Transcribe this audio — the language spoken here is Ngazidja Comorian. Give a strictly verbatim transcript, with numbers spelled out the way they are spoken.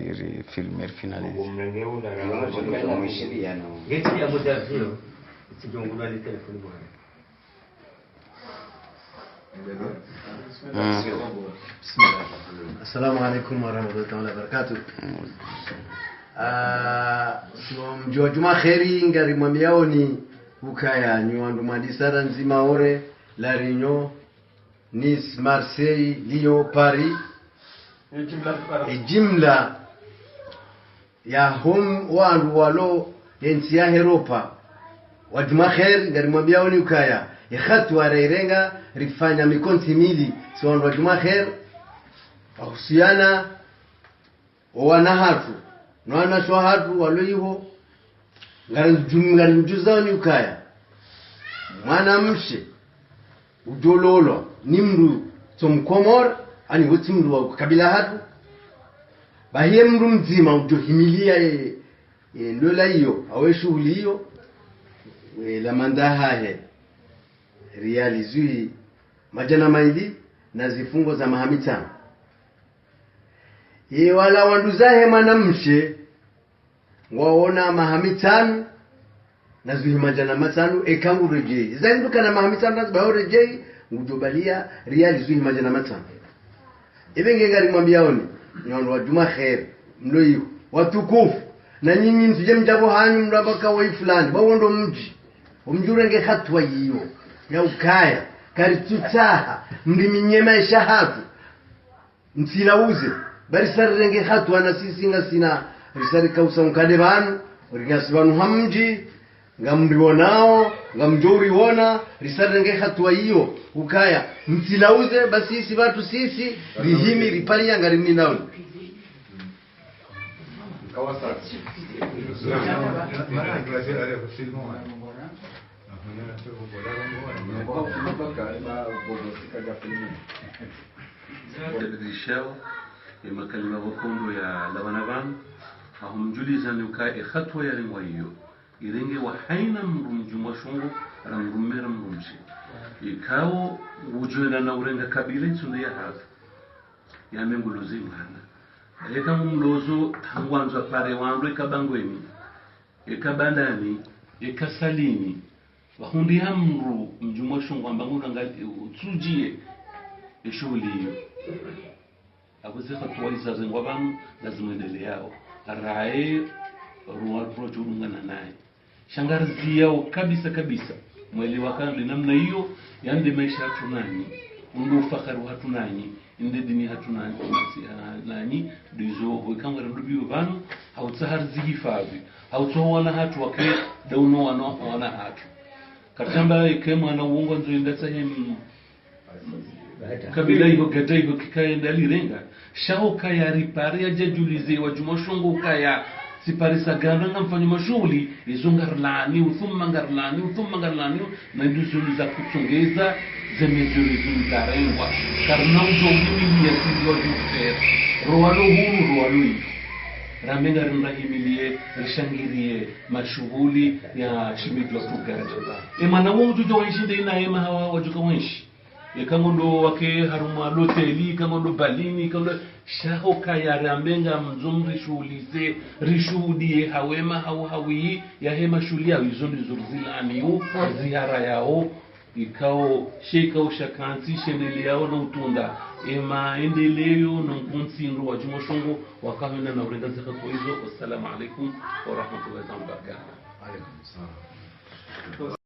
ri filmer, finalize. Assalamu alaikum warahmatullahi taala wabarakatuh. Ah, so mdji wa Djumwa Kheri, ngarimwambiaoni ukaya nyi wandru mwandisa ra ndzima ore, La Réunion, Nice, Marseille, Lyon, Paris. Ejimla ya hom wandru walo entsi ya Europa. Wa Djumwa Kheri, ngarimwambiaoni ukaya, e hatuwa rairenga, rifanya mikontsi mili, si wandru wa Djumwa Kheri, wahusiana, o wana hatru, no wanashe hatru walo iho, ngarimdju-, ngarimdjuzaoni ukaya, mwanamshe, udjololwa ni mndru tso Mkomori, ani hotsi mndru wa kabila hatru. Bahi ye mndru mdzima udjohimilia e, e, ndola iyo, au e shuhuli iyo, e, la manda hahe, riali zwi madjana maili na zifungo za maha mitsanu. Ye wala wandru zahe mwanamshe, ngwaona maha mitsanu na zwihi madjana matsanu, eka nguredjei. Zahinduka na maha mitsanu na zwihi uredjei, ngudjobalia riali zwihi madjana matsanu. Ebe nge ngarimwambiaoni, nyi wandru wa Djumwa Kheri, mlo iho, watukufu, na nyinyi msije mdja pvo hanyu mlo amba ka wa fulani, ba wo ndo mdji. Omdji urenge hatuwa iyo, ya ukaya, karitsutsaha, mriminyema esha hatru. Mtsilauze, ba risa rirenge hatuwa na sisi ngasina, risa rikausa unkade pvanu, ringasi pvanu ha mdji, ngamriwonao, ngamdjo uriwona, risa rirenge hatuwa iyo, ukaya, mtsilauze, ba sisi pvatru sisi, rihimi, riparia, ngarimninaoni. Tabadilishao, e makalima pvo kondo ya lawana pvanu, aho mdjulizani uka e hatuwa yarengwa iyo, irengewa haina mndru mdji mwa shongo, ra mndru mme ra mndru mshe. Ikao, ngudjoenda na urenga kabila itsunde ya hatru. Yame ngulozi mwana. Eka ngumlozo, hangwandzo apare wandru eka Bangweni, eka Bandani, eka Salini. Wahundri ha mndru mdji mwa shongo amba nguna ngali, utsudjie, e shuhuli iyo. Abuze hatuwa iza zengwa pvanu, na zimwendeleao. Raye, ruwa, ruwa djulungana naye. Sha ngariziyao kabisa kabisa. Mwelewa ka nde namna iyo, yande maesha hatru nanyi. Undo ufahari hatru nanyi. Inde dini hatru nanyi. Masi, ah, nanyi. Ndizo, weka ngari ndo biyo pvanu, hautsaha rizihifadhi. Hautsaha wana hatru wake, dauno wana, wana hatru. Katamba eke mwana uwo ngwandzo enda tsahe m-, kabila iho gata iho kikaenda lirenga. Sha ho kaya ripare yadjadjulize wa djumwa shongo kaya. Tsipare sa ganda ngamfanyo mashuhuli, izo ngarilaniyo, thumma ngarilaniyo, thumma ngarilaniyo, na ndizo niza kutsongeza, ze mesures izo nizarengwa. Karina udjo uhimilia sisi wa djufera. Rowa lo huru, rowa lo ifu. Rambe ngarimrahimilie, rishangirie, mashuhuli ya shimidjwa tugadja. E mwana wo udjo djo wenshi nde ina ema hawa wadjuka wenshi. Eka ngondo wake harumwa loteli, eka ngondo balini, eka ngondo sha ho kaya rambe ngamdzo mrishuhulize, rishuhudie hawema hau hawi, yahe mashuhuli yawo izo ndizo rizilaniyo, zihara yawo, ikao, she ikao shakantsi, shendeleyao na utunda, e maendeleyo, no nkuntsi ndo wa djumwa shongo, wakahenda na urenga zaka kwa izo. Wassalamu alaikum warahmatullahi taala wabarakatuh. Alaikum salam.